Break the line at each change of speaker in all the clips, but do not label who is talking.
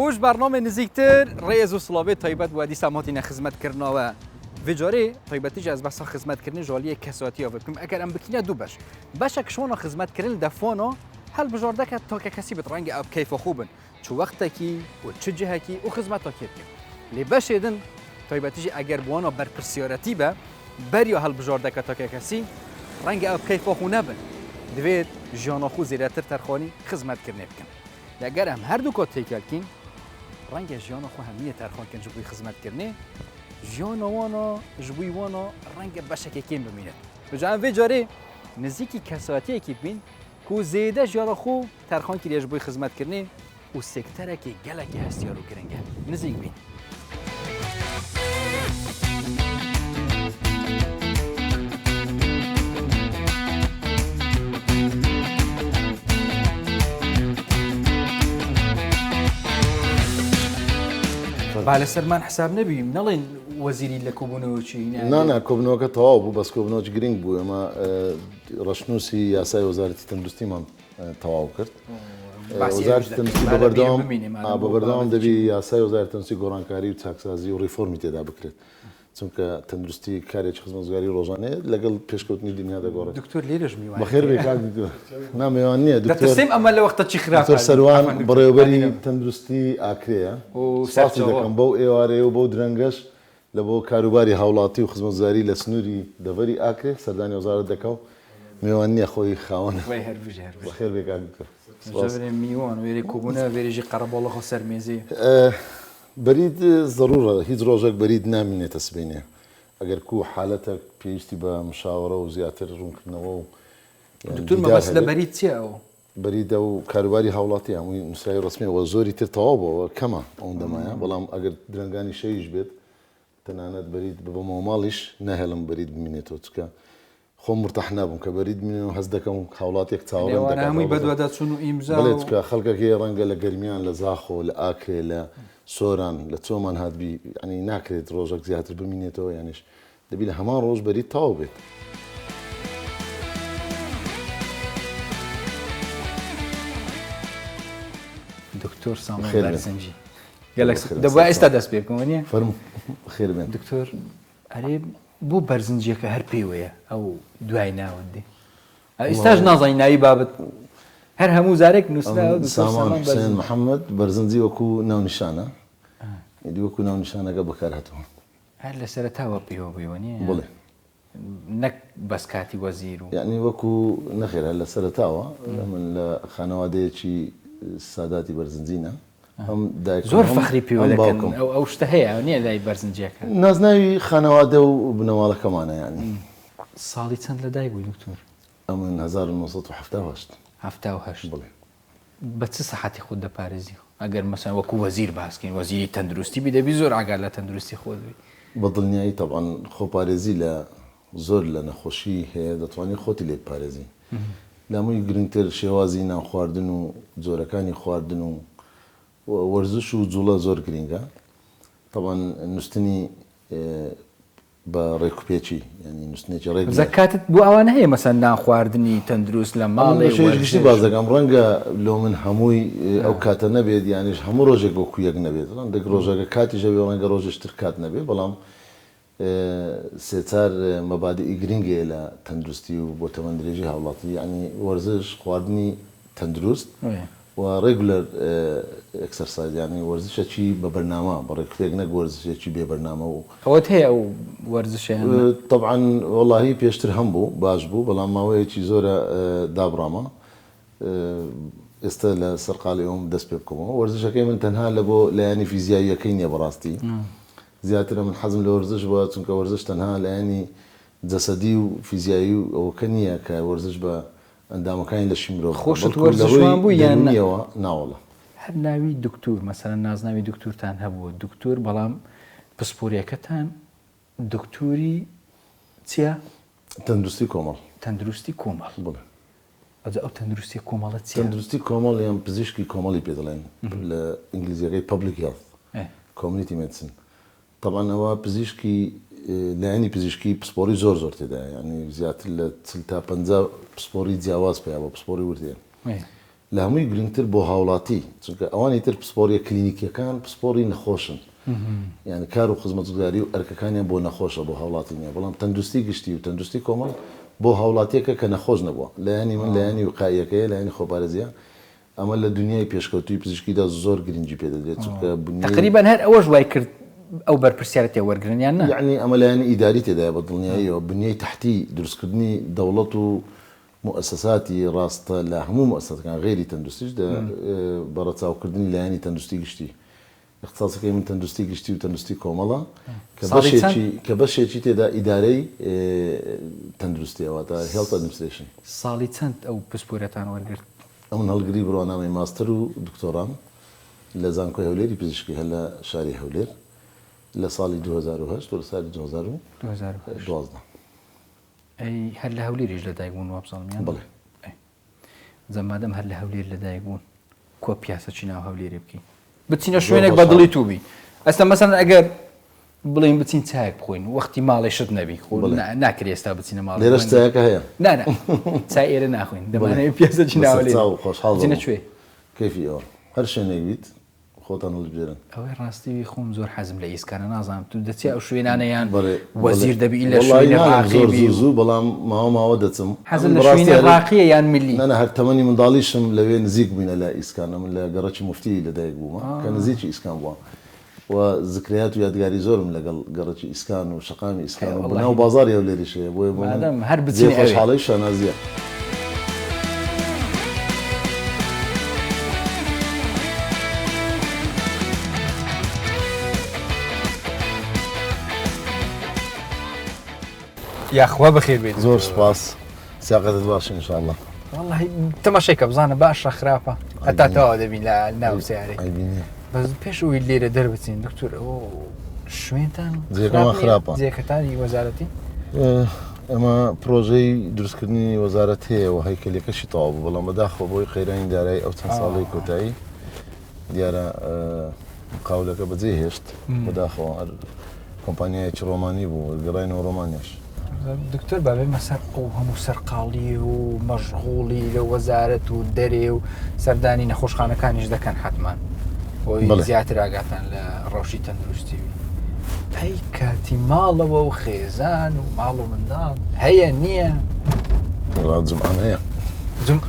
بۆش بەرنامەی نزیکتر ڕێز و سڵاوێ تایبەت وە دیسا ماتینە خزمەت کردنەوە vê carê taybetî jî ez behsa xizmetkirinê ji aliyê kesatiya bikim eger em bikîne du beş beşek şona xizmetkirin li defona hilbijardeke takekesî bit rengê ew keyfa xwe bin çi wextekî û çi cihekî û xizmeta kê bikin lê beşê din taybetî jî eger bi wana berpirsiyaretî be beriya hilbijardeke takekesî rengê ew keyfa xwe nebin divê jiyana xwe zêdetir terxanî xizmetkirinê bikin. Lê eger em her du ka têkel kîn rengê jiyana xwe hemiyê terxan kin ji bo xizmetkirinê jiyana wana ji bo wana rengê beşekê kêm bimîne. Bica em vê carê nizîkî kesayetiyekî bîn ku zêde jiyana xwe terxan kiriye ji bo xizmetkirinê û sekterekê gelekî hestiyar û giring e. Nizîk bîn. با لەسەرمان حساب نەبی نەڵێن وەزیری لە کۆبوونەوەچی
نا نا کۆبوونەوەکە تەواو بوو بەس کۆبوونەوەی گرنگ بوو ئێمە ڕەشنووسی یاسای وەزارەتی تەندروستیمان تەواو کرد وەزارەتی تەندروستی بە بەردەوام بە بەردەوام دەبی یاسای وەزارەتی تەندروستی گۆڕانکاری و چاکسازی و ڕیفۆرمی تێدا بکرێت چونکە تەندروستی کارێکی خزمەتگوزاری ڕۆژانەیە لەگەڵ پێشکەوتنی دنیا دەگۆڕێت.
دکتۆر لێرەش میوان
بەخێر بێی کاک دکتۆر. نا میوان نییە دکتۆر.
دەترسێم ئەمە لە وەختە چی خراپ
دکتۆر سەروان بەڕێوەبەری تەندروستی ئاکرێیە. سپاسی دەکەم بەو ئێوارەیە و بەو درەنگەش لە بۆ کاروباری هاوڵاتی و خزمەتگوزاری لە سنووری دەڤەری ئاکرێ سەردانی وەزارەت دەکا و میوان نییە خۆی خاوەنە.
وەی هەر بژی هەر بژی.
بەخێر بێی کاک دکتۆر. سپاس.
جەبرێ میوان وێرێ کۆبوونە وێرێ ژی قەرەباڵغ سەر مێزێ.
بەرید زەڕوڕە هیچ ڕۆژێک بەرید نامینێتە سبەینێ ئەگەر کو حالەتەک پێویستی بە مشاوەرە و زیاتر ڕوونکردنەوە و
دکتۆر
دیدار
مەبەست لە
هەبێت.
بەرید چیە ئەو؟
بەریدە و کاروباری هاوڵاتی هەمووی نووسراوی ڕەسمیە وە زۆری تر تەواو بووە کەمە ئەوەندە مایە بەڵام ئەگەر درەنگانی شەویش بێت تەنانەت بەرید ببەمەوە ماڵیش ناهێڵم بەرید بمینێتەوە چونکە خۆم مورتاح نابم کە بەرید بمینم هەست دەکەم هاوڵاتیەک چاوەڕێم
لێوانە
دەکات
هەمووی
هەوڵ دەدەم
بەدواداچوون و ئیمزا
بەڵێ
و
چونکە خەڵکەک هەیە ڕەنگە لە گەرمیان لە زاخۆ لە ئاکرێ لە سۆران لە چۆمان هاتبی یانی ناکرێت ڕۆژەک زیاتر بمینێتەوە یانیش دەبی لە هەمان ڕۆژ بەرید تەواو بێت.
دکتۆر سامان
بەخێر بێن.
بەرزنجی گەلەک
بەخێر بێن
دەبوا ئێستا
سەرچاوە.
دەست پێ بکەم وەنیە؟
فەرموو بەخێر بێن.
دکتۆر ئەرێ بۆ بەرزنجیەکە هەر پێوەیە ئەو دوای ناوت دێ ئێستاش نازانی ناوی بابت هەر هەموو جارێک نووسراوە دکتۆر
سامان
سامان
حوسێن
بەرزنجی.
محەممەد بەرزنجی وەکو ناونیشانە ئیدی وەکو ناونیشانەکە بەکارهاتووە.
هەر لە سەرەتاوە پێوە بووی وەنیە؟
بەڵێ.
نەک بەس کاتی وەزیر و.
یەعنی وەکو نەخێر هەر لە سەرەتاوە من لە خانەوادەیەکی ساداتی بەرزنجینە هەم دایکم
زۆر
هەم
فەخری پێوە
هەم
دەکەن
باوکم.
ئەو ئەو شتە هەیە نییە لای بەرزنجیەکان؟
نازناوی خانەوادە و بنەماڵەکەمانە یەعنی.
ساڵی چەند لە دایک بووی دکتۆر؟
ئەمن 1978.
78.
بەڵێ.
بە چ سەحەتی خۆت دەپارێزی؟ ئەگەر مەسەن وەکو وەزیر باس کەین وەزیری تەندروستی بی دەبی زۆر ئاگات لە تەندروستی خۆت بی.
بە دڵنیایی تەبعەن خۆپارێزی لە زۆر لە نەخۆشی هەیە دەتوانی خۆتی لێ بپارێزی لە هەمووی گرنگتر شێوازی نان خواردن و جۆرەکانی خواردن و وەرزش و جوڵە زۆر گرنگە تەبعەن نوستنی بە ڕێکوپێکی یانی نووسنێکی ڕێک
بزە کاتت بۆ ئەوانە هەیە مەسەن نان خواردنی تەندروست لە ماڵێ
شێوەیەکی گشتی باس دەکەم ڕەنگە لۆ من هەمووی ئەو کاتە نەبێت یانیش هەموو ڕۆژێک وەکو یەک نەبێت ڕەندێک ڕۆژەکە کاتیش هەبێ ڕەنگە ڕۆژێش تر کات نەبێ بەڵام سێ چار مەبادئی گرنگ هەیە لە تەندروستی و بۆ تەمەن درێژی هاوڵاتی یانی وەرزش خواردنی تەندروست و regular exercise یانی وەرزشێکی بە بەرنامە بە ڕێکوپێک نەک وەرزشێکی بێ بەرنامە و.
ئەوەت هەیە ئەو وەرزشە یان نا؟
تەبعەن وەڵاهی پێشتر هەمبوو باش بوو بەڵام ماوەیەکی زۆرە دابڕامە ئێستا لە سەرقاڵی ئەوم دەست پێ بکەمەوە وەرزشەکەی من تەنها لە بۆ لایەنی فیزیاییەکەی نییە بەڕاستی زیاترە من حەزم لە وەرزش بووە چونکە وەرزش تەنها لایەنی جەسەدی و فیزیایی و ئەوەکە نییە کە وەرزش بە ئەندامەکانی لەشی مرۆڤ
خۆشت
بەڵکو لە
وەرزشوان
ڕووی
بووی یان نا؟
دەروونیەوە ناوەڵا.
هەر ناوی دکتور مەسەلەن نازناوی دکتورتان هەبووە دکتور بەڵام پسپۆریەکەتان دکتوری چیە؟
تەندروستی کۆمەڵ.
تەندروستی کۆمەڵ.
بەڵێ.
ئەوجا ئەو تەندروستی کۆمەڵە چیە؟
تەندروستی کۆمەڵ یان پزیشکی کۆمەڵی پێ دەڵێن لە ئینگلیزیەکەی public health community medicine تەبعەن ئەوە پزیشکی لایەنی پزیشکی پسپۆڕی زۆر زۆر تێدایە یانی زیاتر لە 40 تا 50 پسپۆڕی جیاواز پەیا بووە پسپۆڕی ورد هەیە. لە هەمووی گرنگتر بۆ هاوڵاتی، چونکە ئەوانی تر پسپۆڕیە کلینیکیەکان پسپۆڕی نەخۆشن، یانی کار و خزمەتگوزاری و ئەرکەکانیان بۆ نەخۆشە بۆ هاوڵاتی نیە، بەڵام تەندروستی گشتی و تەندروستی کۆمەڵ بۆ هاوڵاتیەکە کە نەخۆش نەبووە، لایەنی من لایەنی وقائیەکەیە، لایەنی خۆپارێزیە، ئەمە لە دونیای پێشکەوتووی پزیشکیدا زۆر گرنگی پێ دەدرێت، چونکە بنیەی.
تەقریبەن هەر ئەوەش وای کرد ئەو بەرپرسیارەتیە وەرگرن یان نا؟
یەعنی ئەمە لایەنی ئیداری تێدایە بە دڵنیاییەوە، بنیەی تەحتی دروستکردنی دەوڵەت و موئەسەساتی ڕاستە لە هەموو موئەسەسەکان غەیری تەندروستیش دە بە ڕەچاوکردنی لایەنی تەندروستی گشتی. ئیختساسەکەی من تەندروستی گشتی و تەندروستی کۆمەڵە کە
ساڵی چەند؟
بەشێکی کە بەشێکی تێدا ئیدارەی تەندروستیە واتە Health Administration.
ساڵی چەند ئەو پسپۆرەتان وەرگرت؟
ئەمن هەڵگری بڕوانامەی ماستەر و دکتۆرام لە زانکۆی هەولێری پزیشکی هەر لە شاری هەولێر لە ساڵی 2008 و لە سالی 2012.
ئەی هەر لە هەولێریش لەدایک بوون وابزانم یان؟
بەڵێ.
ئەی جا مادەم هەر لە هەولێر لەدایک بوون کوا پیاسە چی ناو هەولێرێ بکەین بچینە شوێنێک بە دڵی تو بی ئەستا مەسەن ئەگەر بڵێن بچین چایەک بخۆین وەختی ماڵێ شت نەبی خۆ ناکرێ ئێستا بچینە ماڵ
لێرەش چایەکە هەیە
نا نا چای ئێرە ناخۆین دەمانەوێت پیاسە چی ناو هەولێر
خۆشحاڵ
بچینە کوێ
کەیفی ئەوە هەر شوێنێک بیت خۆتان هەڵبژێرن.
ئەوەی ڕاستی بی خۆم زۆر حەزم لە ئیسکانە نازانم تو دەچی ئەو شوێنانە یان
بەڵێ
وەزیر
بەڵێ
دەبی لە
وەڵایی
شوێنی
ناڵێم
ڕاقی
زۆر
بی
زوو
و
زوو بەڵام ماوە ماوە دەچم
حەزت
ئەمن
لە
بەڕاستی
شوێنی
هەر
ڕاقیە یان ملی؟
نا نا هەر تەمەنی منداڵیشم لەوێ نزیک بووینە لە ئیسکان ئەمن لە گەڕەکی موفتی لە دایک بوومە کە نزیکی ئیسکان بووە و زکرەیات و یادگاری زۆرم لەگەڵ گەڕەکی ئیسکان و شەقامی
ئەی
ئیسکان و
وەڵاهی
بناو بازاڕی هەولێریش هەیە بۆیە بۆ من
مادەم هەر
جێی
بچینە ئەوێ.
خۆشحاڵی و شانازییە.
یاخوا بەخێر بێی
زۆر
دکتۆر.
سوپاس سیاقەتت باش ان شاء اللە.
وەڵاهی تەماشای کە بزانە باشە خراپە هەتا تەواو دەبین لە ناو سیارەی
ئەیبینی.
بەس پێش ئەوەی لێرە دەربچین دکتۆر ئەوە شوێنتان
جێگەمان خراپە.
جێکەتانی وەزارەتی؟
ئێمە پرۆژەی دروستکردنی وەزارەت هەیە و هەیکەلیەکەشی تەواو بوو، بەڵام بەداخەوە بەهۆی قەیرانی دارایی ئەو چەند ساڵەی کۆتایی دیارە مقاولەکە بەجێ هێشت، بەداخەوە هەر کۆمپانیایەکی ڕۆمانی بوو، گەڕاینەوە ڕۆمانیاش.
دکتۆر با بێمە سەر ئەو هەموو سەرقاڵی و مەشغوڵی لە وەزارەت و دەرێ و سەردانی نەخۆشخانەکانیش دەکەن حەتمان بۆی زیاتر ئاگاتان لە ڕەوشی تەندروستی بی. ئەی کاتی ماڵەوە و خێزان و ماڵ و منداڵ هەیە نییە؟
وەڵا جومعان هەیە.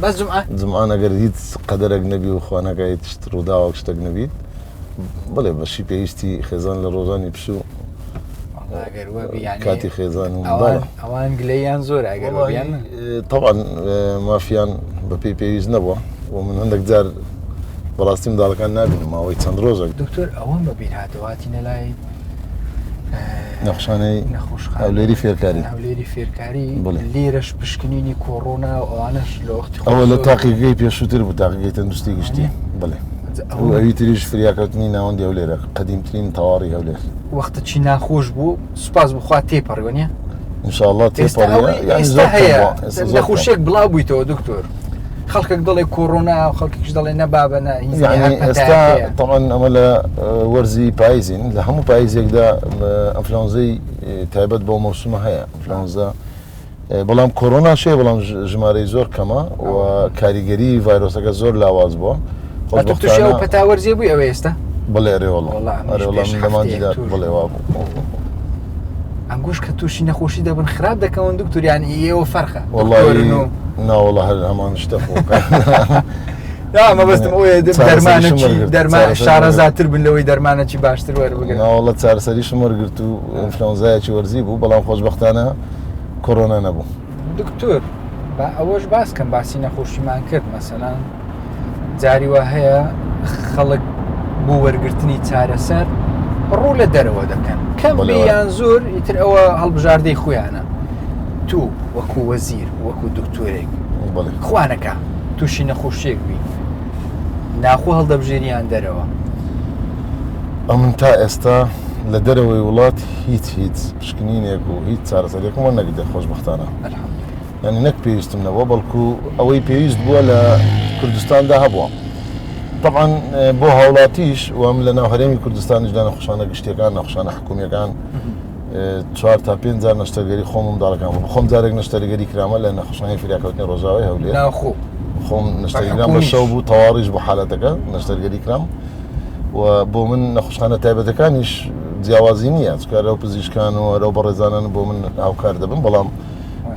بەس جومعە؟
جومعان ئەگەر هیچ قەدەرێک نەبی و خوا نەکا هیچ ڕووداوێک شتێک نەبیت بەڵێ بەشی پێویستی خێزان لە ڕۆژانی پشوو کاتی خێزان و منداڵە.
ئەوان گلەییان زۆرە ئەگەر وەبی یان نا؟
تەبعەن مافیان بەپێی پێویست نەبووە و من هەندێک جار بەڕاستی منداڵەکان نابینم ماوەی چەند ڕۆژێک.
دکتۆر ئەوەم بە بیر هاتەوە هاتینە لای
نەخۆشخانەی هەولێری فێرکاری
هەولێری فێرکاری لێرەش پشکنینی کۆڕۆنا و ئەوانەش لە وەختی
ئەوە لە تاقیگەی پێشووتر بوو تاقیگەی تەندروستی گشتی بڵێ ئەوی تریش فریاکەوتنی ناوەندی هەولێرە قەدیمترین تەواڕی هەولێر
وەختە چی ناخۆش بوو سوپاس بخوا تێپەڕیوە نیە
ان شاء الله تێپەڕیوە
یعنی زۆر هەیە نەخۆشیێک بڵاو بوویتەوە دکتۆر خەڵکێک دەڵێ کۆرۆنا و خەڵکیش دەڵێ نە بابە نە
یعنی ئێستا طبعا ئەمە لە وەرزی پایزین لە هەموو پایزێکدا ئەنفلۆنزەی تایبەت بۆ مەوسمە هەیە ئەنفلۆنزا بەڵام کۆرۆنا شەیە بەڵام ژمارەی زۆر کەمە و کاریگەری ڤایرۆسەکە زۆر لاواز بووە.
تووشی ئەو پەتا وەرزیە بووی ئەوە ئێستا؟
بڵێ ئەرێ وەڵا ئەرێ وەڵا من لە مانگی دا بڵێ وا بوو.
ئەنگوش کە تووشی نەخۆشی دەبن خراپ دەکەون دکتۆر یان ئێوە فەرقە
وەڵی نا وەڵا هەر هەمان شتە خۆ.
نا مەبەستم ئەوەیە دەرمانەکی دەرمان شارەزاتر بن لەوەی دەرمانەکی باشتر وەربگرن.
نا وەڵا چارەسەریشم وەرگرت و ئینفلۆنزایەکی وەرزی بوو بەڵام خۆشبەختانە کۆرۆنا نەبوو.
دکتۆر با ئەوەش باس کەم باسی نەخۆشیمان کرد مەسەلەن جاری وا هەیە خەڵک بۆ وەرگرتنی چارەسەر ڕوو لە دەرەوە دەکەن کەم بێ یان زۆر ئیتر ئەوە هەڵبژاردەی خۆیانە تو وەکو وەزیر وەکو دکتۆرێک خوانەکە تووشی نەخۆشیێک بی ناخۆ هەڵدەبژێریان دەرەوە
ئەمن تا ئێستا لە دەرەوەی وڵات هیچ هیچ پشکنینێک و هیچ چارەسەرێکم وەرنەگرتە خۆشبەختانە یانی نەک پێویستم نەبووە بەڵکو ئەوەی پێویست بووە لە کوردستاندا هەبووە طبعا بۆ هاوڵاتیش وام لە ناو هەرێمی کوردستانیش لە نەخۆشانە گشتیەکان نەخۆشانە حکومیەکان چوار تا پێنج جار نەشتەرگەری خۆم و منداڵەکان بوو خۆم جارێک نەشتەرگەری کرامە لە نەخۆشخانەی فریاکەوتنی ڕۆژاوای هەولێر
ناوخۆ.
خۆم نەشتەرگەرام بە شەو بوو تەواڕیش بۆ حالەتەکە نەشتەرگەری کرام و بۆ من نەخۆشخانە تایبەتەکانیش جیاوازی نییە چکە لەو پزیشکان و لەو بەڕێزانن بۆ من هاوکار دەبن بەڵام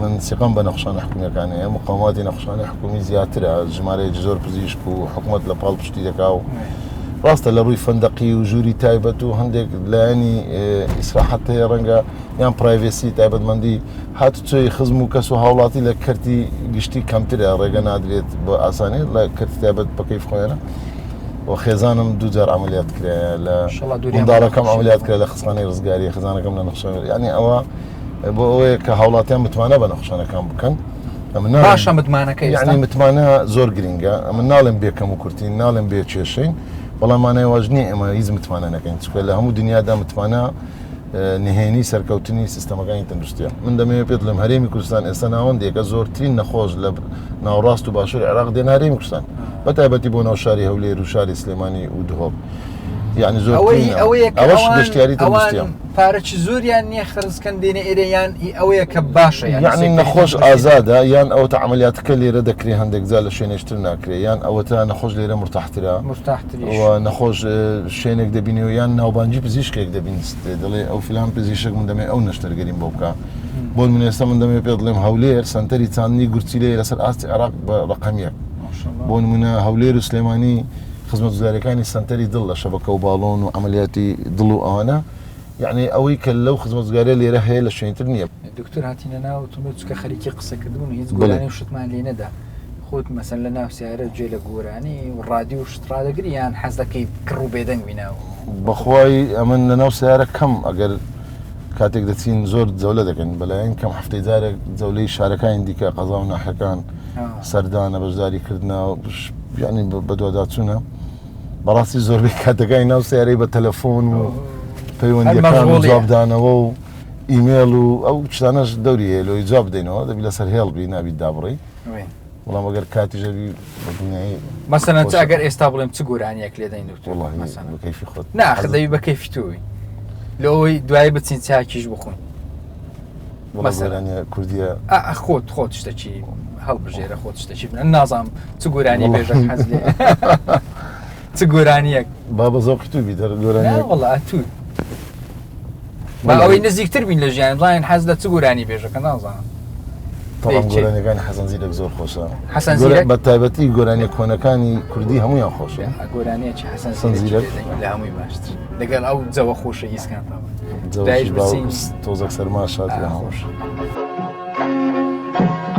من سیقم بە نەخۆشخانە حکومیەکان هەیە مقاوماتی نەخۆشخانەی حکومی زیاترە ژمارەیەکی زۆر پزیشک و حکومەت لە پاڵ پشتی دەکا و ڕاستە لە ڕووی فەندەقی و ژووری تایبەت و هەندێک لایەنی ئیسراحەت هەیە ڕەنگە یان privacy تایبەتمەندی هاتوچۆی خزم و کەس و هاوڵاتی لە کەرتی گشتی کەمترە ڕێگە نادرێت بە ئاسانی لە کەرتی تایبەت بە کەیف خۆیانە و خێزانم دوو جار عملیات کرایە لە منداڵەکەم عملیات کرا لە خستانەی ڕزگاری خزانەکەم لە نەخشە یعنی ئەوە بۆ ئەوەیە کە هاوڵاتیان متمانە بە نەخشانەکان بکەن
باشە متمانەکە
یعنی متمانە زۆر گرنگە ئەمن ناڵێم بێ کەم و کورتین ناڵێم بێ کێشەین بەڵام مانای واش نییە ئێمە هیچ متمانە نەکەین چونکە لە هەموو دنیادا متمانە نهێنی سەرکەوتنی سیستەمەکانی تەندروستیە من دەمەوێت پێت بڵێم هەرێمی کوردستان ئێستا ناوەندێکە زۆرترین نەخۆش لە ناوەڕاست و باشوور عێراق دێن هەرێمی کوردستان بە تایبەتی بۆ ناو شاری هەولێر و شاری سلێمانی و دهۆک یعنی زۆر
ئەوەیە ئەوەش گەشتیاری تەندروستیە پارەی زۆریان نییە خەرجکەن دێنە ئێرە یان ئەوەیە کە باشە
یعنی نەخۆش ئازادە یان ئەوەتە عملیاتەکە لێرە دەکرێ هەندێک جار لە شوێنێشتر ناکرێ یان ئەوەتە نەخۆش لێرە مرتاحترە و نەخۆش شوێنێک دەبینی و یان ناوبانگی پزیشکێک دەبینست دەڵێ ئەو فلان پزیشک من دەمێ ئەو نەشتەرگەریم بۆ بکە بۆ من ئێستا من دەمێ پێ دڵێم هەولێر سنتەری چاندنی گورچیلەیە لەسەر ئاستی عێراق بە ڕقم یەک بۆ نمونە هەولێر و سلێمانی خزمەتگوزاریەکانی سنتەری دڵ لە شەبەکە و باڵۆن و عملیاتی دڵ و ئەوانە یعنی ئەوەی کە لەو خزمەتگوزاریە لێرە هەیە لە شوێنتر نییە.
دکتۆر هاتینە ناو ئۆتۆمبێل چونکە خەریکی قسەکردن بوون هیچ گۆرانی و شتمان لێ نەدا خۆت مەسەن لە ناو سیارە گوێ لە گۆرانی و ڕادیۆ و شت ڕادەگری یان حەز دەکەی کڕ و بێدەنگ بی ناو؟
بەخوای ئەمن لە ناو سیارە کەم ئەگەر کاتێک دەچین زۆر جەولە دەکەین بەلایەن کەم هەفتەی جارێک جەولەی شارەکانی دیکە قەزا و ناحیەکان سەردانە بەشداری کردنە یعنی بەدواداچوونە بەڕاستی زۆربەی کاتەکانی ناو سیارەی بە تەلەفۆن و پەیوەندیەکان و جوابدانەوە و ئیمێڵ و ئەو شتانەش دەوری هەیە لۆی جواب بدەینەوە دەبی لەسەر هێڵ بی نابیت دابڕی بەڵام ئەگەر کاتیش ئەبی بە دنیایی
مەسەلەن چ ئەگەر ئێستا بڵێم چ گۆرانیەک لێدەین دکتۆر
وەڵاهی بە کەیفی خۆت
نا ئاخر دەبی بە کەیفی تۆ بی لۆ ئەوەی دوایی بچین چاکیش بخۆین
مەسەلەن کوردیە
خۆت خۆت شتەکی هەڵبژێرە خۆت شتەکی بنە نازانم چ گۆرانی بێژە حەز لێ چ گۆرانیەک
با بە زۆقی تو بی دەر گۆرانی
وەڵا ئەتوو با ئەوەی نزیکتر بین لە ژیان بڵێن حەز لە چ گۆرانی بێژەکە نازانم
تەڵام گۆرانیەکانی حەسەن زیرەک زۆر خۆشە
حەسەن زیرەک
بە تایبەتی گۆرانیە کۆنەکانی کوردی هەمویان خۆشە
گۆرانیەکی حەسەن زیرەک لە هەمووی باشتر لەگەڵ ئەو جەوە خۆشە ئیسکان
دایش بچین تۆزەک سەرما شاد لە خۆش.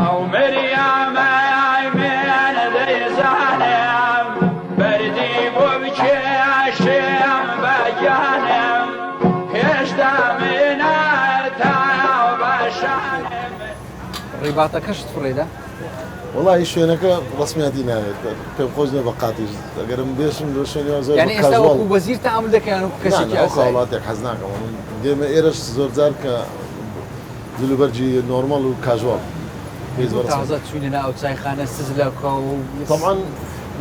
ئەو مریەمەی من دەیزانم بەردی بۆ بکێشم بە گیانم هێشتا منەتە بە شانم.
ڕیباتەکەشت فڕێدا؟
وەڵاهی شوێنەکە ڕەسمیاتی ناوێت پێم خۆش نیە بە قاتیش ئەگەرم بێشم لۆ شوێنی وا زۆر
یانی ئێستا وەکو وەزیر تەعامول دەکەی یان وەکو کەسێکی
ئاسایی؟ نا نا وەکو هاوڵاتیەک حەز ناکەم من دێمە ئێرەش زۆرجار کە جلوبەرگی نۆرمەڵ و casual
هیچ بە ڕەسمی. تازە چوینە ناو چایخانە سز لە کاو
تەبعەن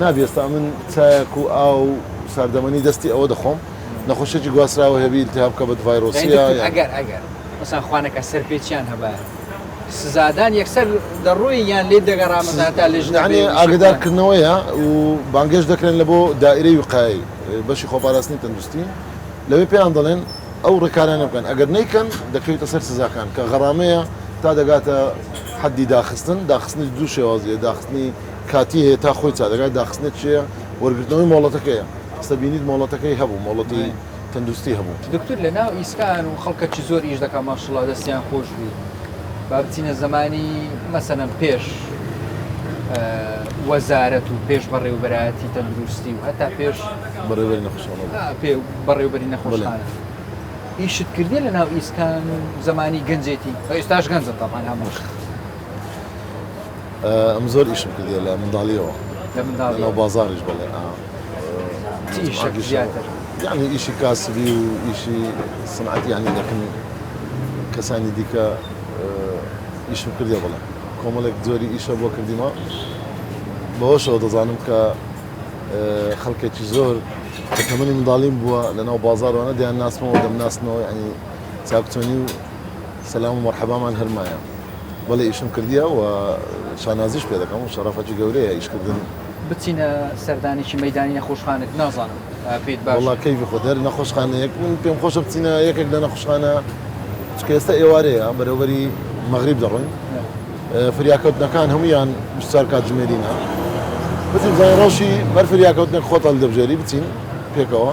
نابی ئێستا من چایەک و ئاو و ساردەمەنی دەستی ئەوە دەخۆم نەخۆشیەکی گواستراوە هەبی التهاب کبد ڤایرۆسیە
یان. ئەگەر ئەگەر مەسەن خوانەکە سەرپێچیان هەبایە سزادان یەکسەر دەڕۆی یان لێت دەگەڕا مەسەن هەتا لێژنە
یەعنی ئاگدار کردنەوەیە و بانگێشت دەکرێن لە بۆ دائیرەی وقایی بەشی خۆپاراستنی تەندروستی لەوێ پێیان دەڵێن ئەو ڕێکارانە بکەن ئەگەر نەیکەن دەکەویتە سەر سزاکان کە غەرامەیە تا دەگاتە حەدی داخستن داخستنیش دوو شێوازی هەیە داخستنی کاتی هەیە تا خۆی چا دەگات داخستنێکی هەیە وەرگرتنەوەی مۆڵەتەکەیە ئێستا بینیت مۆڵەتەکەی هەبوو مۆڵەتی تەندروستی هەبوو.
دکتور لە ناو ئیسکان و خەڵکەکی زۆر ئیش دەکا ماشڵا دەستیان خۆش بی با بچینە زەمانی مەسەلەن پێش وەزارەت و پێش بەڕێوبەرایەتی تەندروستی و هەتا پێش
بەڕێوبەری نەخۆشخانە
پێ بەڕێوبەری نەخۆشخانە ئیشت کردیە لە ناو ئیسکان و زەمانی گەنجێتی ئێستاش گەنجە تەبعەن هەموو
ئەم زۆر ئیشم کردیە لە منداڵیەوە
لە منداڵیەوە
لەناو بازاڕیش بەڵێ
چ ئیشێک زیاتر؟
یعنی ئیشی کاسبی و ئیشی سنعەتی یعنی لەکن کەسانی دیکە ئیشم کردیە بەڵێ کۆمەڵێک جۆری ئیشە بۆ کردیمە بەوەشەوە دەزانم کە خەڵکێکی زۆر کە تەمەنی منداڵیم بووە لەناو بازاڕوانە دەیان ناسمەوە دەمناسنەوە یعنی چاکچۆنی و سەلام و مەرحەبامان هەرمایە. بەڵێ ئیشم کردیە و شانازیش پێ دەکەم و شەڕەفەکی گەورەیە ئیش کردن.
بچینە سەردانێکی مەیدانی نەخۆشخانەت نازانم پێت باشە.
وەڵا کەیفی خۆت هەر نەخۆشخانەیەک من پێم خۆشە بچینە یەکێک لە نەخۆشخانە چونکە ئێستا ئێوارەیە بەرەوبەری مەغریب دەڕۆین فریاکەوتنەکان هەموویان 24 کاتژمێرینە بچین بزانین ڕەوشی بەر فریاکەوتنێک خۆت هەڵدەبژێری بچین پێکەوە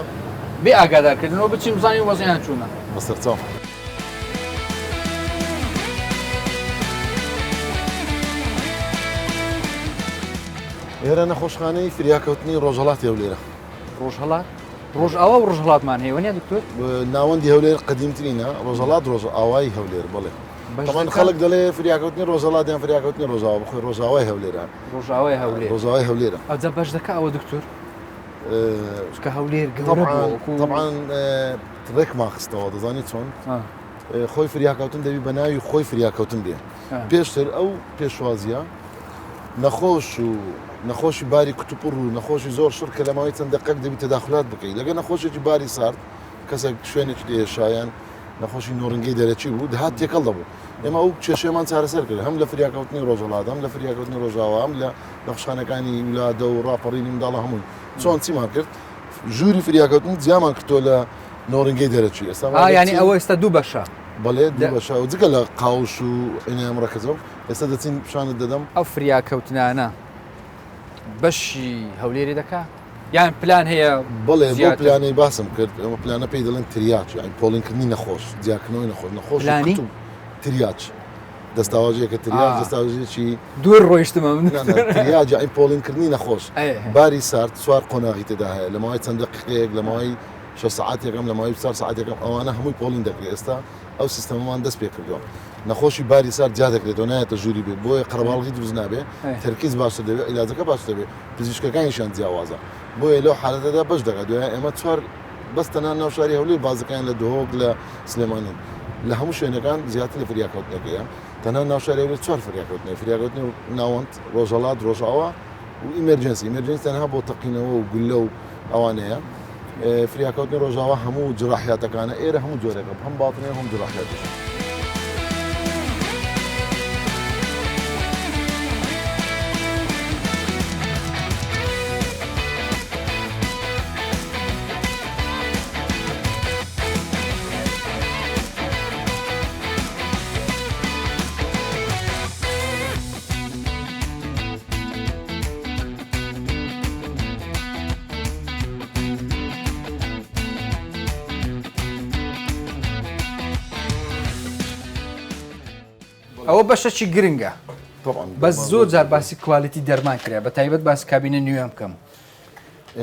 بێ ئاگادارکردنەوە بچین بزانین وەزعیان چۆنە.
بەسەرچاو. ئێرە نەخۆشخانەی فریاکەوتنی ڕۆژهەڵاتی هەولێرە.
ڕۆژهەڵات؟ ڕۆژئاوا و ڕۆژهەڵاتمان هەیە وەنیە دکتۆر؟
ناوەندی هەولێر قەدیمترینە، ڕۆژهەڵات ڕۆژئاوای هەولێر بەڵێ. تەبعەن خەڵک دەڵێ فریاکەوتنی ڕۆژهەڵات یان فریاکەوتنی ڕۆژاوا بخۆی ڕۆژاوای هەولێرە.
ڕۆژاوای هەولێر.
ڕۆژاوای هەولێرە.
ئەوجا بەش دەکا ئەوە دکتۆر؟ چونکە هەولێر گەورە بووە وەکوو.
تەبعەن ڕێکمان خستەوە دەزانی چۆن؟ خۆی فریاکەوتن دەبی بە ناوی خۆی فریاکەوتن بێ. پێشتر ئەو پێشوازیە نەخۆش و نەخۆشی باری کتوپڕ و نەخۆشی زۆر شڕ کە لە ماوەی چەند دەقەک دەبی تەداخلات بکەی لەگە نەخۆشێکی باری سارد کەسێک شوێنێکی دێشایان نەخۆشی نۆرنگەی دەرەکی بوو دەهات تێکەڵ دەبوو ئێمە ئەو کێشەمان چارەسەر کرد هەم لە فریاکەوتنی ڕۆژهەڵات هەم لە فریاکەوتنی ڕۆژاوا هەم لە نەخۆشخانەکانی ولادە و ڕاپەڕینی منداڵە هەمووی چۆن چیمان کرد ژووری فریاکەوتن جیامان کردەوە لە نۆرنگەی دەرەکی ئێستا
ینی ئەوە ئێستا دوو بەشە
بەڵێ دوو بەشە و جگە لە قاوش و عینایە مڕەکەزە ئێستا دەچین پیشانت دەدەم.
ئەو فریاکەوتنانە بەشی هەولێری دەکا یان پلان هەیە؟
بەڵێ بۆ پلانەی باسم کرد ئەمە پلانە پێی دەڵێن triage یانی پۆڵینکردنی نەخۆش جیاکردنەوەی نەخۆش نەخۆش
پلانی
triage دەستاواژەیەکە triage دەستاواژێکی
دوور ڕۆیشتمە من
triage یانی پۆڵینکردنی نەخۆش باری سارد چوار قۆناغی تێدا هەیە لە ماوەی چەند دەقیقەیەک لە ماوەی شەش سەعات یەکەم لە ماوەی چوار سەعات یەکەم ئەوانە هەمووی پۆڵین دەکرێت ئێستا ئەو سیستەمەمان دەست پێ کردووە نەخۆشی باری سارد جیا دەکرێتەوە نایەتە ژووری بێ بۆیە قەرەباڵغی دروست نابێ تەرکیز باشتر دەبێت عیلاجەکە باشتر دەبێت پزیشکەکانیشیان جیاوازە بۆیە لەو حالەتەدا بەش دەکات دوای ئێمە چوار بەس تەنها ناو شاری هەولێر بازەکان لە دهۆک لە سلێمانی لە هەموو شوێنەکان زیاتر لە فریاکەوتنەکەیە تەنها ناو شاری هەولێر چوار فریاکەوتنە فریاکەوتنی ناوەند ڕۆژهەڵات ڕۆژاوا و emergency emergency تەنها بۆ تەقینەوە و گولە و ئەوانەیە فریاکەوتنی ڕۆژاوا هەموو جراحیاتەکانە ئێرە هەموو جۆرێکە هەم باتنی هەم جراحیاتیش.
ئەوە بەشەکی گرنگە بەس زۆر جار باسی quality دەرمان کرا بە تایبەت باسی کابینە نوێم بکەم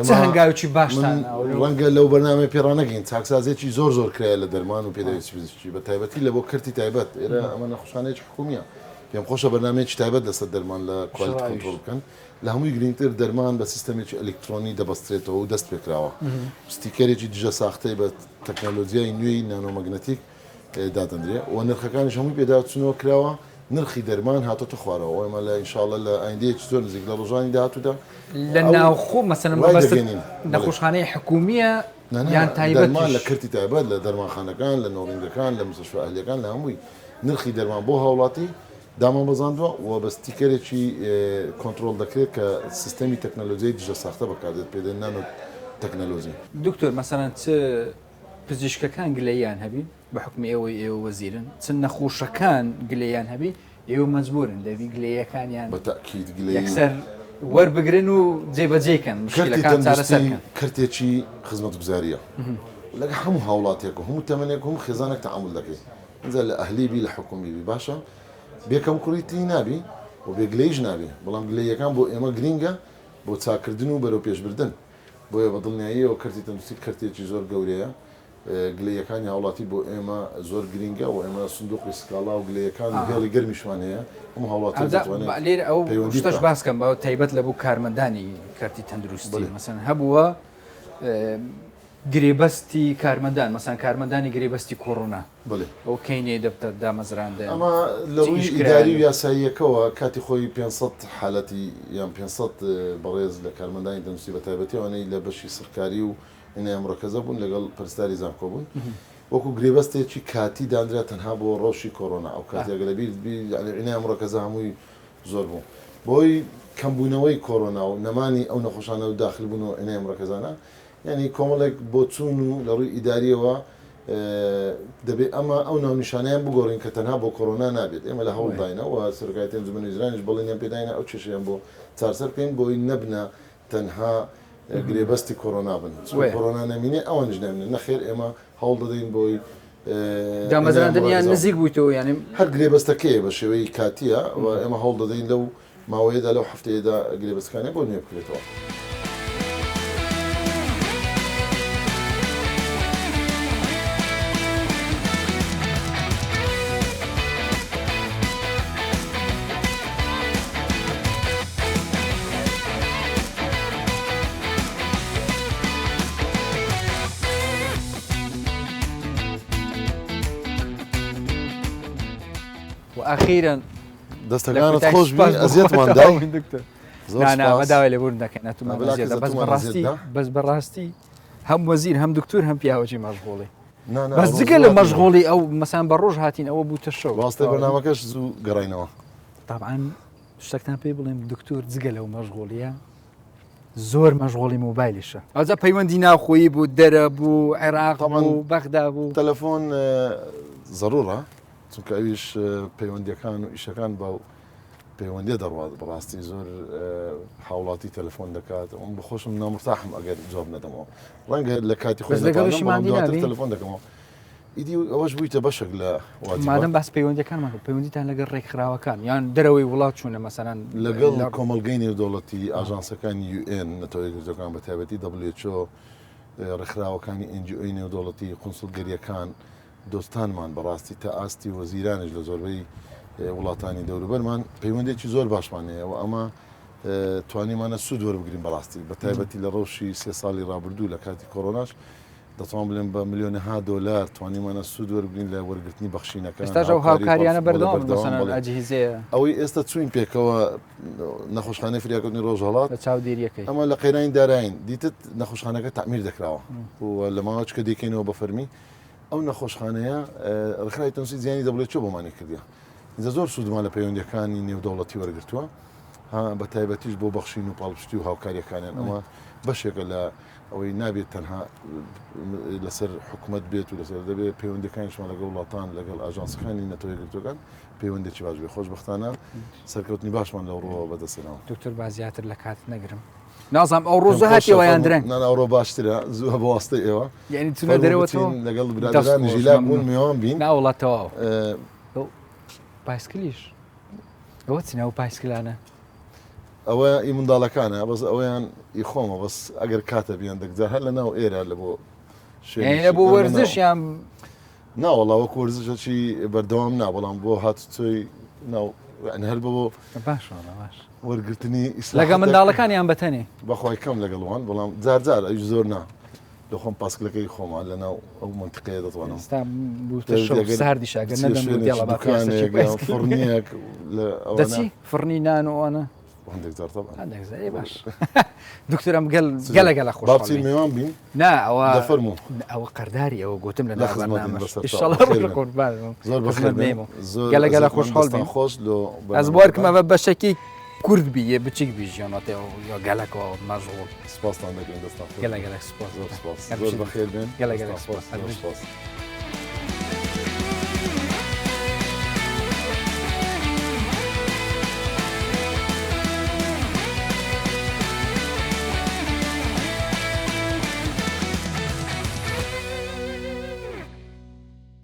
چ هەنگاوێکی باشتان
ڕەنگە لەو بەرنامەی پێڕانەگەین چاکسازێکی زۆر زۆر کرایە لە دەرمان و پێداویستی پزیشکی بە تایبەتی لە بۆ کەرتی تایبەت ئێرە ئەمە نەخۆشخانەیەکی حکومیە پێم خۆشە بەرنامەیەکی تایبەت لەسەر دەرمان لە quality control بکەن لە هەمووی گرنگتر دەرمان بە سیستەمێکی ئەلیکترۆنی دەبەسترێتەوە و دەست پێکراوە ستیکەرێکی دژە ساختەی بە تەکنەلۆجیای نوێی nanomagnetic دادەندرێ و نرخەکانیش هەمووی پێداچوونەوە کراوە نرخی دەرمان هاتۆتە خوارەوە ئێمە لە ئینشاڵە لە ئایندەیەکی زۆر نزیک لە ڕۆژانی داهاتوودا
لە ناوخۆ مەسەلەن مەبەستت نەخۆشخانەی حکومییە یان تایبەتیش؟
دەرمان لە کەرتی تایبەت لە دەرمانخانەکان لە نۆڕینگەکان لە مستەشفا ئەهلیەکان لە هەمووی نرخی دەرمان بۆ هاوڵاتی دامانبەزاندووە و بە ستیکەرێکی کۆنترۆڵ دەکرێت کە سیستەمی تەکنەلۆجیای دژە ساختە بەکاردێت پێ دەڵێن نانۆ تەکنەلۆجی.
دکتۆر مەسەلەن چ پزیشکەکان گلەییان هەبی بە حوکمی ئێوەی ئێوە وەزیرن چ نەخۆشەکان گلەییان هەبی ئێوە مەجبورن دەبی گلەیەکانیان
بە تەئکید گلەیی
یەکسەر وەربگرن و جێبەجێی کەن
کەرتی
مشکلەکان چارەسەر
تەندروستی
کەن.
کەرتێکی خزمەتگوزارییە لەگە هەموو هاوڵاتیەک و هەموو تەمەنێک و هەموو خێزانێک تەعامول دەکەی ئینجا لە ئەهلی بی لە حکومی بی باشە بێ کەموکوڕیی نابی و بێ گلەییش نابی بەڵام گلەییەکان بۆ ئێمە گرینگە بۆ چاککردن و بەرەوپێشبردن بۆیە بە دڵنیاییەوە کەرتی تەندروستی کەرتێکی زۆر گەورەیە گلەییەکانی هاوڵاتی بۆ ئێمە زۆر گرینگە و ئێمە سندوقی سکاڵا و گلەییەکان و هێڵی گەرمیشمان هەیە هەموو هاوڵاتیەک دەتوانێت
لێرە ئەو
پەیوەندی
شتەش
بکات.
باس کەم بە تایبەت لە بۆ کارمەندانی کەرتی تەندروستی
بەڵێ.
مەسەن هەبووە گرێبەستی کارمەندان مەسەن کارمەندانی گرێبەستی کۆرۆنا
بەڵێ.
ئەو کەینێ دەبتە دامەزراندن
ئەمە لە
چ
ڕووی
ئیش
ئیداری و
کرایە؟
یاساییەکەوە کاتی خۆی 500 حالەتی یان 500 بەڕێز لە کارمەندانی تەندروستی بە تایبەتی ئەوانەی لە بەشی سڕکاری و عنایە مرەکەزە بوون لەگەڵ پەرستاری زانکۆ بوون. وەکو گرێبەستێکی کاتی دانرا تەنها بۆ ڕەوشی کۆرۆنا ئەو کاتی ئەگەر لەبیرت بی یانی عینایە مڕەکەزە هەمووی زۆر بوو بۆی کەمبوونەوەی کۆرۆنا و نەمانی ئەو نەخۆشانە و داخل بوون و عینایە مڕەکەزانە یانی کۆمەڵێک بۆچوون و لە ڕووی ئیداریەوە دەبێ ئەمە ئەو ناونیشانەیان بگۆڕین کە تەنها بۆ کۆرۆنا نابێت ئێمە لە هەوڵداینە و سەرۆکایەتی ئەنجومەنی وەزیرانیش بەڵێنیان پێداینە ئەو کێشەیان بۆ چارەسەر بکەین بۆی نەبنە تەنها گرێبەستی کۆرۆنا بن چونکە کۆرۆنا نەمینێ ئەوانیش نامینن نەخێر ئێمە هەوڵ دەدەین بۆی
دامەزراندنیان نزیک بوویتەوە یانی
هەر گرێبەستەکەیە بە شێوەی کاتیە و ئێمە هەوڵ دەدەین لەو ماوەیەدا لەو هەفتەیەدا گرێبەستەکانیان بۆ نوێ بکرێتەوە.
وأخيرا
دەستەکانت خۆش بی ئەزیەتمان دای
دکتۆر داوای لێبوردن دەکەین ئەتومان ئەزیەتە بەس بەڕاستی بەس بەڕاستی هەم وەزیر هەم دکتۆر هەم پیاوەکی مەشغوڵی بەس جگە لە مەشغوڵی ئەو مەسان بە ڕۆژ هاتین ئەوە بووتە شەو
ڕاستە بەرنامەکەش زوو گەڕینەوە
طبعا شتەکتان پێ بڵێم دکتۆر جگە لەو مەشغوڵیە زۆر مەشغوڵی مۆبایلیشە ئەوجا پەیوەندی ناوخۆیی بوو دەرە بوو عێراق بوو بەغدا بوو
تەلەفۆن زەرورە چونکە ئەویش پەیوەندیەکان و ئیشەکان بە پەیوەندیە دەڕوات بەڕاستی زۆر هاوڵاتی تەلەفۆن دەکات ئەم بەخۆشم نامرتاحم ئەگەر جواب نەدەمەوە ڕەنگە لە کاتی خۆی تەلەفۆن دەکەمەوە ئیدی ئەوەش بوویتە بەشێک لە
واجبات. مادەم باس پەیوەندیەکانمان کرد پەیوەندیتان لەگەڵ ڕێکخراوەکان یان دەرەوەی وڵات چوونە مەسەلەن
لەگەڵ کۆمەڵگەی نێودەوڵەتی ئاژانسەکانی UN نەتەوە یەکگرتووەکان بە تایبەتی WHO ڕێکخراوەکانی NGO نێودەوڵەتی قونسڵگەریەکان دۆستانمان بەڕاستی تا ئاستی وەزیرانیش لە زۆربەی وڵاتانی دەوروبەرمان پەیوەندێکی زۆر باشمان هەیە و ئەمە توانیمانە سوود وەربگرین بەڕاستی بە تایبەتی لە ڕەوشی سێ ساڵی ڕابردوو لە کاتی کۆرۆناش دەتوانم بڵێم بە ملیۆنەها دۆلار توانیمانە سوود وەربگرین لە وەرگرتنی بەخشینەکان
ئێستاش ئەو هاوکاریانە بەردەوامن مەسەلەن ئەجهیزەیە
ئەوەی ئێستا چوین پێکەوە نەخۆشخانەی فریاکەوتنی ڕۆژهەڵات
لە چاودێریەکەی
ئەمە لە قەیرانی داراین دیتت نەخۆشخانەکە تەعمیر دەکراوە و لە ماوە چکە دەیکەینەوە بە فەرمی ئەو نەخۆشخانەیە ڕێکخراوی تەندروستی جیهانی WHO بۆمانی کردیە ئینجا زۆر سوودمان لە پەیوەندیەکانی نێودەوڵەتی وەرگرتووە بە تایبەتیش بۆ بەخشین و پاڵپشتی و هاوکاریەکانیان ئەمە بەشێکە لە ئەوەی نابێت تەنها لەسەر حکومەت بێت و لەسەر دەبێت پەیوەندەکانیشمان لەگەڵ وڵاتان لەگەڵ ئاژانسەکانی نەتەوە یەکگرتووەکان پەیوەندێکی باش بێ خۆشبەختانە سەرکەوتنی باشمان لەو ڕووەوە بەدەستهێناوە.
دکتۆر با زیاتر لە کات نەگرم نازانم ئەو ڕۆژە هاتیەوە یان درەنگ؟
نا نا ئەوڕۆ باشترە زووە بە واستەی ئێوە.
یعنی چونە دەرەوە تۆ؟
لەگەڵ برادەرانی ژیلاک بوون میوان بین.
نا وەڵا تەواو. پایسکلیش ئەوە چی ناو پایسکلانە؟
ئەوە ئی منداڵەکانە بەس ئەوەیان ئی خۆمە بەس ئەگەر کاتە بیان دەگجار هەر لە ناو ئێرە لە بۆ
لە بۆ وەرزش یان
ناوەڵا وەکو وەرزشەکی بەردەوام نا بەڵام بۆ هاتوچۆی ناو هەر بۆ
باش باش
وەرگرتنی
لەگە منداڵەکان یان بەتەنێ
بەخوای کەم لەگەڵ وان بەڵام جار جار ئەویش زۆر نا لە خۆم پاسکلەکەی خۆمان لە ناو ئەو مەنتیقەیە دەتوانم
ئێستا بووتە شەو ساردیش ئەگەر نەدەم بۆ دێڵە با پیاسەکی پاسکل
فڕنیەک لە ئەوانە
دەچی فڕنی نان و ئەوانە
هەندێک جار طبعا
هەندێک جار ئێ باش دکتۆر ئەم گەل گەلە گەلە
با
خۆشحاڵ
بچین
بین
میوان بین
نا ئەوە
دەفەرموو
ئەوە قەرداری ئەوە گوتم لە
لە
ناو
خزمەتین
بەرنامەش
بەسەر چاو
ئیشەڵا
بەخێر
ڕۆژە
بێن
قوربان بم
زۆر بەخێر
خزمەت
بێن
نێمەوە
زۆر
گەلە گەلە
ئەزیەتمان
خۆشحاڵ
دەستان
بین
خۆش لۆ
ئەز بوار
بەرنامەکەتان
کمە بە بەشەکی کورد بی یە بچیک بی ژیاناتێ یا گەلەکەوە مەشغوڵ
سپاستان دەکەین دەستان خۆش
گەلە گەلە سپاس
زۆر سپاس
هەر
زۆر
بژیت.
بەخێر بێن
گەلە گەلە
دەستان
سپاس
خۆش
هەر
زۆر
بژیت.
سپاس.